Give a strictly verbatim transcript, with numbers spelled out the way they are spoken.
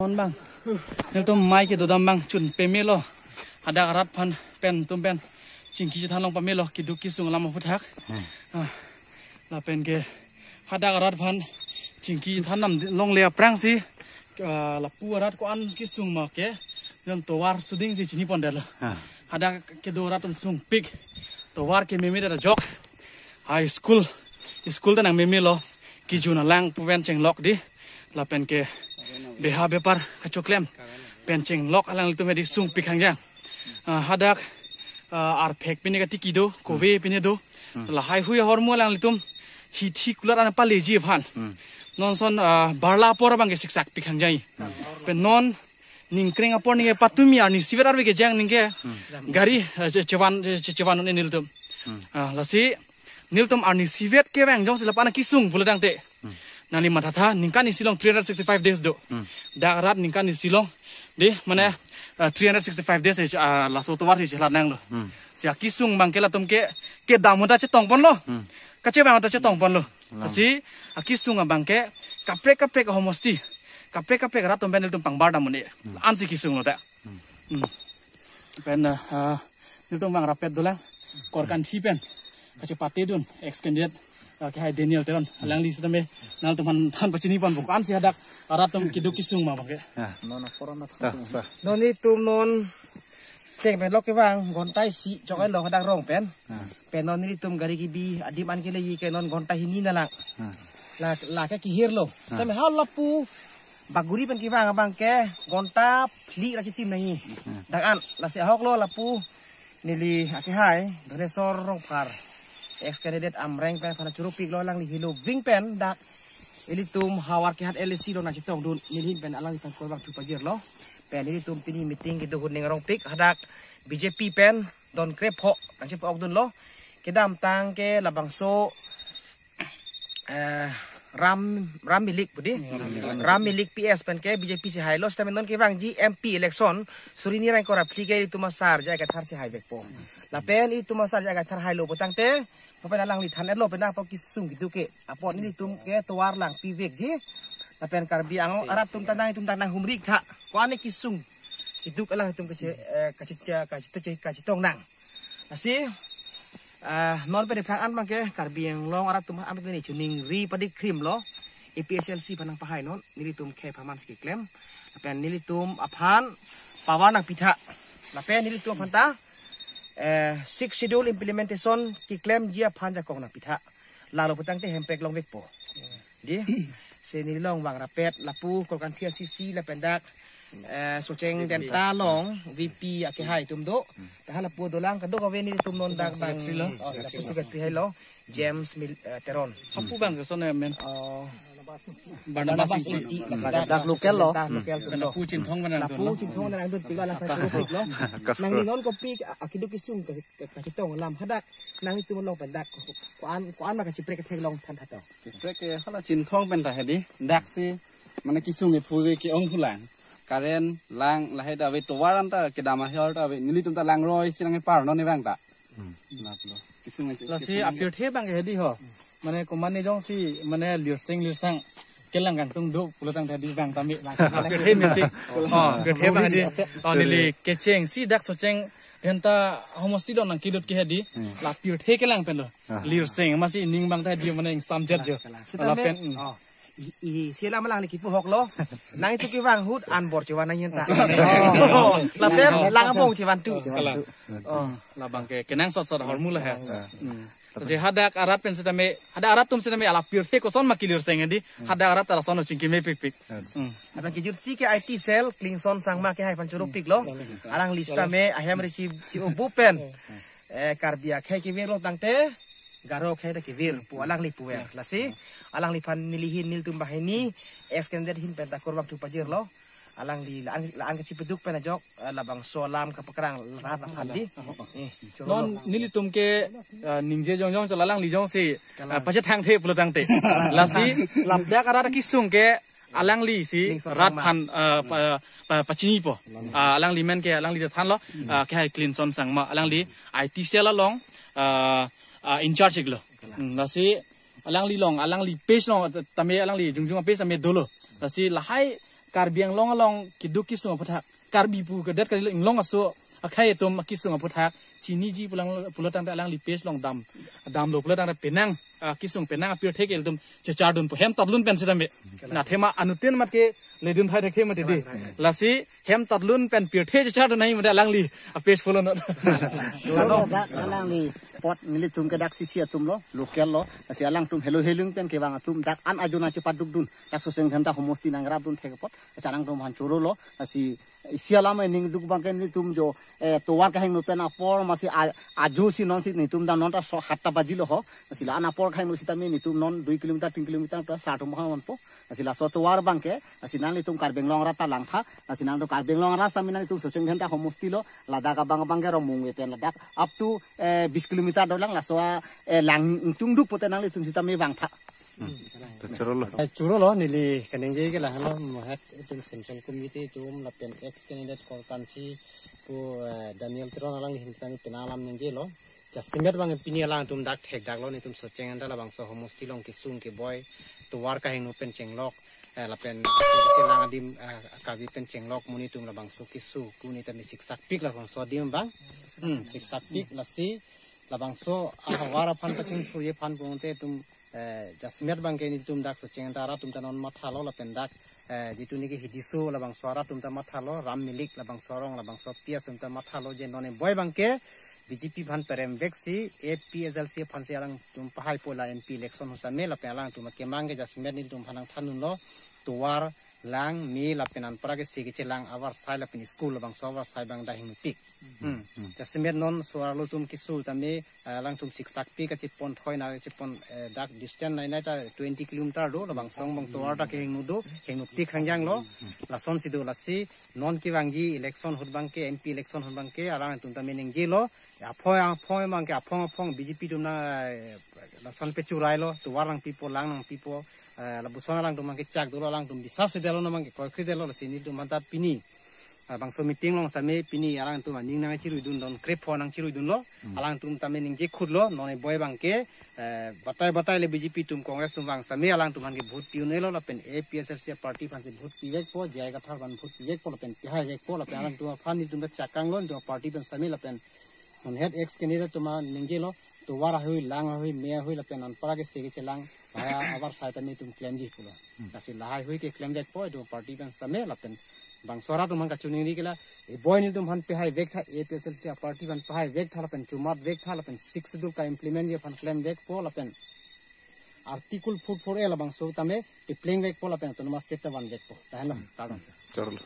Non bang. Nelitum mai kedodam bang chun pemelo. Hadak arat aphan pen tum pen chingki chethan long pamelo keduk kesung alam aphuthak. Ah, lapen ke hadak arat aphan chingki than nam longle aphrangsi, ah, lapu arat ko-an kesung ma ke, nelitum tovar suding si chini pondetlo. Ah. Hadak kedo arat atum sungpik. Tovar ke meme da jok. High school, school ta nang memelo. Kejun alang pu pen chenglok di. Lapen ke beha bepar kachoklem pen chenglok alanglitum hedi sungpik hangjang. Ah, hadak, ah, arphek pine katiki do, kove pine do. Lahai hui ahormu alanglitum hithi kulat an paleji aphan. Non son, ah, barla apor abang ke siksak pik hangjang. Pen non ningkreng apor ningke patumi arni isivet arve kejang ningke gari, eh, che-, chevan, che-, chevan un nelitum. Ah, lasi nelitum arni isivet kevang jongsi lapu-an kesung pulo tangte. Nangli mathatha ningkan isi along three hundred sixty-five days do. Dak arat ningkan isi along. Di, mane, ah, three hundred sixty-five days, eh, ah, laso tovar si chelat nanglo. Si akesung abang ke latum ke, kedam ta chetong ponlo. Kachevang ta chetong ponlo. Lasi akesung abang ke kaprek kaprek ahomosti, kaprek kaprek arat atum pen nelitum pangbar dam un-e. Ansi kesunglo ta. Hmm. Pen, ah, nelitum bang rapet dolang. Korkanthi pen kachepatedun ex candidate, ah, kehai Daniel Teron. Alangli sitame nangtum aphan than pachini pon bok ansi hadak arat atum keduk kesung ma abang ke. Ah. Non aporan ta. Non nelitum non keng pen lok kevang ghonta isi chok-et lo hadak rong pen. Ah. Pen non nelitum gari kebi adim an keleji ke non ghonta hini nanglang. Ah. La, lake kehirlo. Ah. Tame hal lapu Baguri pen kevang abang ke ghonta phli ra chitim nangji. Ah. Dak an lasi ahok lo lapu neli akehai Dhaneswar Rongphar, ex candidate Amreng pen aphan choro piklo, alangli helo ving pen dak ilitum Howraghat L A C along nangchetongdun, neli ahin pen alangli aphan kurvangthu pajirlo. Pen ilitum pini meeting kedo ahut ning arong pik hadak B J P pen don krepho nangchepa-okdunlo. Kedamtang ke labangso, eh, Ram, Ram Milik budi. Ram Milik P S pen ke B J P si hailo, sitame non kevangji M P election suri hini ra ingkoi ra phli ke ilitum asar J I Kathar si haivekpo. Lapen ilitum asar J I Kathar hailo pulotangte, lapen alangli than-etlo pen apot kesung keduk ke. Apot nelitum ke tovar langpi vekji. Lapen Karbi Anglong arat atum ta nangtum ta nanghumri tha. Ko-an kesung keduk alangtum kache, eh, kache, kache, kache, kachetong nang. Lasi, ah, non pen aphrang an abang ke Karbi Anglong arat atum an pen choningri padi krim lo. A P H L C aphan nangpahai non, nelitum khei aphan si keklem. Lapen nelitum aphan power nangpitha. Lapen nelitum aphan ta, eh, Sixth Schedule implementation keklemji aphan jakong nangpitha. Lalo pulotangte hemprek longvekpo. Di, si neli along bang rapet, lapu Korkanthi a C C lapen dak, eh, Socheng Delta along V P akehai atum do. Taha lapu dolang kadokave nelitum non dak bang, secretary lo. Oh, lapu secretary hailo, James Mil-, eh, Teron. Hapu bang ke son amen. Oh, Barnabas Ingti. Ingti. Dak local lo. Dak local atum lo. Lapu Chinthong pen nangdun lo. Lapu Chinthong pen nangdun pik lo, alang aphan choro piklo. Nangli non kopi a-, akeduk kesung ke, ke, kachetong alam hadak nanglitum along pen dak ko-an, ko-an ma kacheprek kethek long than thato. Kaprek ke hala Chinthong pen ta hedi. Dak si mane kesung kephu ke ke-ong phulang. Current, lang, lahai ta ave, tovar an ta kedam ahior ta ave. Nelitum ta langroi si nangkepar non evang ta. Hmm. Nat lo. Kesung achi. Lasi apirthe abang ke hedi ho. Mane komatne jongsi mane lirseng lirsang kelang kangtung do pulotangte hedi abang tame. Apirthe meeting. Oh, apirthe abang hedi. Oh, neli kecheng si dak Socheng anta homosti along nangkedot ke hedi. Hmm. La apirthe kelang pen lo. Ah. Lirseng masi ning abang ta hedi mane ingsamjet jo. Sitame, lapen, hmm. Oh. I, i, si alam alangli kipu ahok lo. Nangtum kevang ahut anbor chevan nangji anta. Oh. Lapen lang abong chevantu. Chevantu. Oh. Labang ke kenangsot sot ahormu lahai. Hmm. Lasi hadak arat pen sitame, hadak arat atum sitame la apirthe koson ma kelirseng hedi. Hadak arat ta lason chingki mepikpik. Hmm. Lapen kejutsi ke I T cell, Klingson Sangma akehai aphan choro piklo. Alangli sitame ahem ri chi, chi ubu pen. Eh, Karbi akhei kevir lo tangte, Garo akhei ta kevir pu alangli puver. Lasi, alangliphan neli ahin nelitum banghini, ex candidate ahin pen ta kurvangthu pajirlo. Alangli la-an, la-an kachipeduk pen ajok, eh, labangso alam kapakrang rat aphan di. Eh, choro lo. Non nelitum ke, eh, ningje jongjong chot alangli jongsi, eh, pachethangthe pulotangte. Lasi, ladak arat kesung ke, alangli si Klingson rat Sangma. Aphan, eh, pa, pa, pachinipo. Ah, alangli amen ke alangli ta thanlo, ah, kehai Klingson Sangma, alangli I T cell along, ah, ah, in charge iklo. Hmm, lasi alangli along, alangli page along, tame alangli jongjong page tame dolo. Lasi lahai Karbi Anglong along keduk kesung aphuthak, Karbi pu kedet kali lo, Inglong aso akhei atum kesung aphuthak chiniji pulang pulo tangte alangli page along dam, damlo pulo tangte penang, ah, kesung penang apirthe ke ilitum chechardunpo, hem tatlun pen sitame. Na athema anuttin mat ke ledun phai thekhe mati dei. Lasi hem tatlun pen pirthe chechardun nangji mati alangli a page follow non. Choro lo, dak alangli apot nelitum ke dak C C atum lo, local lo. Lasi alangtum helo helung pen kevang atum dak an ajo nangchepadukdun, dak Socheng Dhenta homosti nangrapdun thek apot. Lasi alangtum aphan choro lo. Lasi isi alam ningduk abangke nelitum jo, eh, tovar kahingno pen apor masi a-, ajo si non si nelitum dam non ta so hatta baji lo ho. Lasi la-an apor kahingno sitame nelitum non dui kilometer, tin kilometer ta sartum bang manpo. Lasi laso tovar abangke, lasi nanglitum Karbi Anglong arat ta langtha, lasi nangtum Karbi Anglong arat sitame nanglitum Socheng Dhenta homosti lo, ladak abang abangke Romungve pen ladak up to, eh, bis kilometer dolang, laso a, eh, langtungduk pote nanglitum sitame vangtha. Choro lo. Eh, choro lo, neli kaningje ke lahelo, Mohet itum Central Committee atum lapen ex candidate Korkanthi pu, eh, Daniel Teron alangli ahin kami penang alam ningjelo. Jasemet abang pini alangtum dak thekdaklo, nelitum Socheng Dhenta labangso homosti along kesung keboi, tovar kahingno pen chenglok, eh, lapen chelang adim, eh, kave pen chenglok, monit atum labangso keso, ku neli tame siksakpik labangso adim abang. Hmm, siksakpik, lasi labangso ahavar aphan pachingthurji aphan pulote itum, eh, jasemet abangke nelitum dak Socheng Dhenta arat atum ta non mathalo lapen dak, eh, jitu neke hidiso labangso arat atum ta mathalo, Ram Milik labangso arong labangso P S atum ta mathalo je non eboi abangke B J P aphan perem veksi A P H L C aphan si alangtum pahaipo, la M P election ahut sitame lapen alangtum akemang ke jasemet nelitum aphan nangthandunlo, tovar, lang, me lapen anparke se kechelang avarsai lapen school labangso avarsai abang dahingpik. Hmm. Jasemet non so-arlo atum keso tame, eh, alangtum siksakpik kachepon thoi na kachepon, eh, dak distance nai nai ta twenty kilometer do, labangso angbong tovar ta kehingno do, hingnopik hangjanglo. Lasonsi do, lasi non kevangji election ahut abangke, M P election ahut abangke alangtum tame ningjelo, aphong aphong abangke aphong aphong B J P atum na, eh, lason pechurailo, tovar nangpipo, lang nangpipo, eh, lapuson alangtum abangke chak dolo, alangtum bisas si dolo, non abangke kroikre dolo, lasi nelitum aphan ta pini, ah, bangso meeting along sitame pini alangtum aning nangchiruidun, don krepho nangchiruidunlo. Alangtum tame ningje khutlo, non eboi abangke, eh, batai batai le B J P atum Congress atum vang sitame alangtum aphan ke vote pi-un-elo lapen A P H L C party aphan si vote pivekpo, J I Kathar aphan vote pivekpo lapen pihaivekpo lapen alangtum aphan nelitum ta chakanglo, nelitum party pen sitame lapen Mohet ex candidate atum aningjelo, tovar ahui, lang ahui, me ahui lapen anparke se kechelang, lahai avarsai tame itum klemji pulo. Lasi lahai hui ke klemvekpo, itum party pen sitame lapen bangso arat atum aphan kachiningri ke la, eboi nelitum aphan pihaivek tha, A P H L C party aphan pihaivek tha lapen chomatvek tha lapen Sixth Schedule ka-implement ji aphan klemvekpo lapen Article four four A labangso tame piplengvekpo lapen autonomous state ta vanvekpo. Tahenlo, kardom. Choro lo.